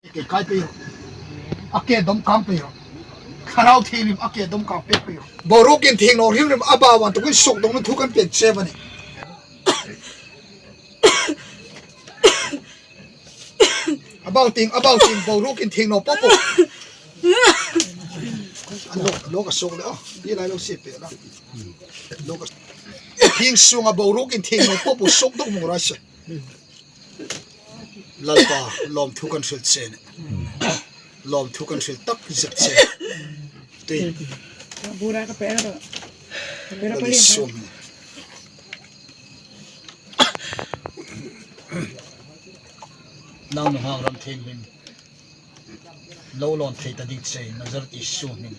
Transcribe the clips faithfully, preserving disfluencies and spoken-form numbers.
Ke kai pei ro. A ke dawm kang pei ro. Thlarau Thienghlim a ke dawm kang pei pei ro. Boruok inthieng naw hrim hrim a bau an tukin sukdawngna thu kan pek che a nih. A bau tieng, a bau tieng, boruok inthieng naw po po. An lo, lo ka suk le, oh, ni lai lo si pe la. Lo ka. Inthieng sunga boruok inthieng naw po po sukdawng mong rai se. Lalpa, lawmthu kan hril che a nih. Lawmthu kan hril tak zet che. Tui. Bura ka pe ro. Ka pe ro. Lal Isu hming. Nang nu hang Ram Thienghlim lo lawn thei ta ding che, Nazareth Isu hming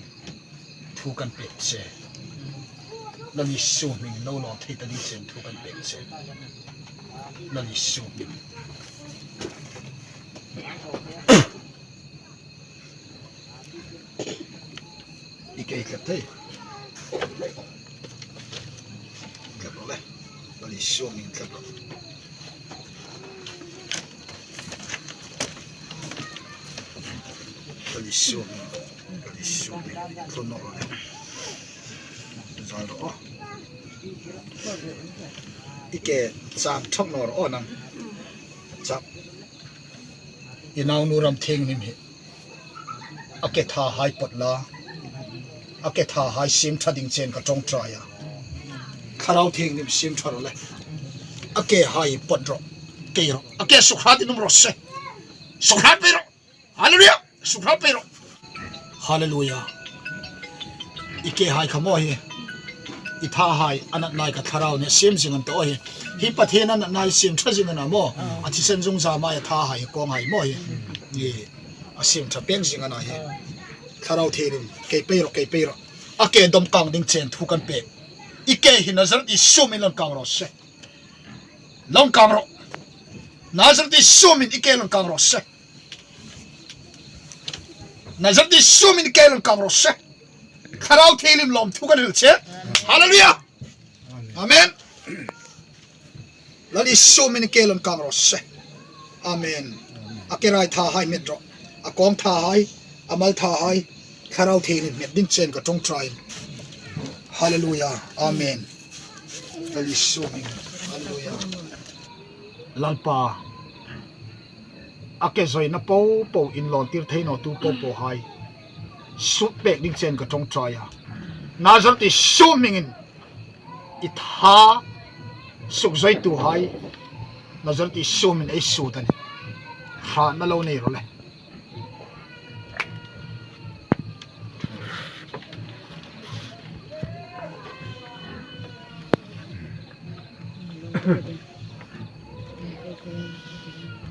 thu kan pek che. Lal Isu hming lo lawn thei ta ding che, thu kan pek che. Lal Isu hming. I ke tlep thei. Tlep ro le. Lal Isu hming tlep ro. Lal Isu hming. Lal Isu hming. Thlun naw ro le. Zal ro. I ke chang thak naw ro nang. Chang. I nau nu Ram Thienghlim hi. A ke thahai pawt la. A ke thahai siem ṭha ding chen ka ṭawngṭai a. Thlarau Thienghlim siem ṭha ro le. A ke hai pawt ro. Ke ro. A ke suk hrat in um ro se. Suk hrat pei ro. Hallelujah. Suk hrat pei ro. Hallelujah. I ke hai kha maw hi. I thahai a natnai ka thlarau ne siem zing an ta hi. Hi Pathien a natnai siem ṭha zing an a maw. A thisen zung zam a thahai kawng hai maw hi. Ni a siem ṭha pek zing an a hi. Thlarau Thienghlim ke pei ro, ke pei ro. A ke dawm kang ding chen thu kan pek. I ke hi Nazareth Isu hmingin lawn kang ro se. Lawn kang ro. Nazareth Isu hmingin i ke lawn kang ro se. Nazareth Isu hmingin i ke lawn kang ro se. Thlarau Thienghlim lawmthu kan hril che. Hallelujah. Amen. Lal Isu hmingin i ke lawn kang ro se. Amen. A ke rai thahai met ro. A kawng thahai, a mal thahai, Thlarau Thienghlim met ding chen ka ṭawngṭai. Hallelujah. Amen. Lal Isu hmingin. Hallelujah. Lalpa. A ke zoina po po, inlawn tir thei naw tu po po hai. Suk pek ding chen ka ṭawngṭai a. Nazareth Isu hmingin i tha suk zoitu hai. Nazareth Isu hmingin ei sut a nih. Hratna lo nei ro le.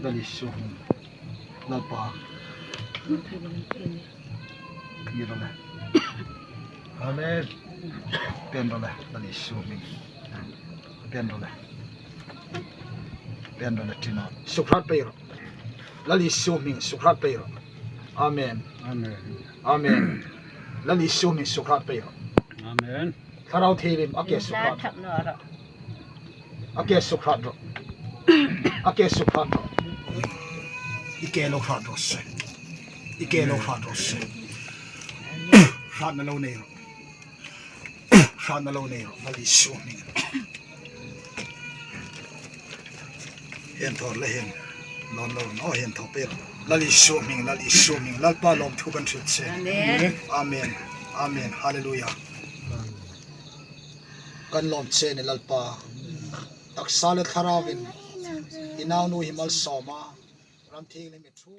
Lal Isu hming. Lalpa. Ni ro le. Amen. Pên ro le. Lal Isu hming. Pên ro le. Pên ro le ṭina. Suk hrat pei ro. Lal Isu hming suk hrat pei ro. Amen. Amen. Amen. Lal Isu hming suk hrat pei ro. Amen. Thlarau Thienghlim a ke suk hrat. A ke suk hrat ro. A ke suk hrat ro. I ke lo hrat ro se. I ke lo hrat ro se. Hratna lo nei ro. Hratna lo nei ro. Lal Isu hming. Hien thaw le hien. Lawn lo, oh, hien thaw pei ro. Lal Isu hming, Lal Isu hming. Lalpa lawmthu kan hril che. Amen. Amen. Amen. Hallelujah. Kan lawm che a nih Lalpa. Taksa le thlarauin i naunu hi malsawm a. Ram Thienghlim i thu.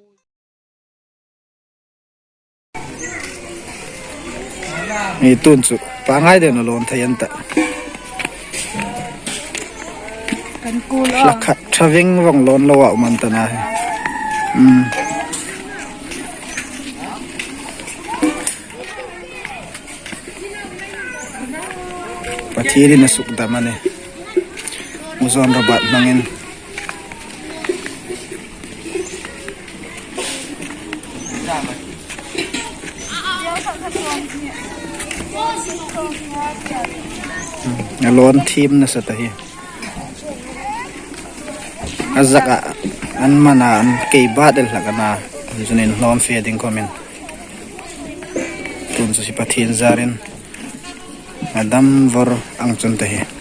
Ei, tun chu pangngai den a lawn thei an ta. Kan kul a. Hlak khat ṭha veng vong lawn lo a um an ta na hi. Hmm. Pathienin a suk dam a nih. Muzon Robert hmangin. A lawn thiem nasa ta hi. A zak a, an man a, an kei bat el hlak a na. Chun inhlawm fe ding khawmin, tun chu hi Pathien zarin a dam vawr ang chun ta hi.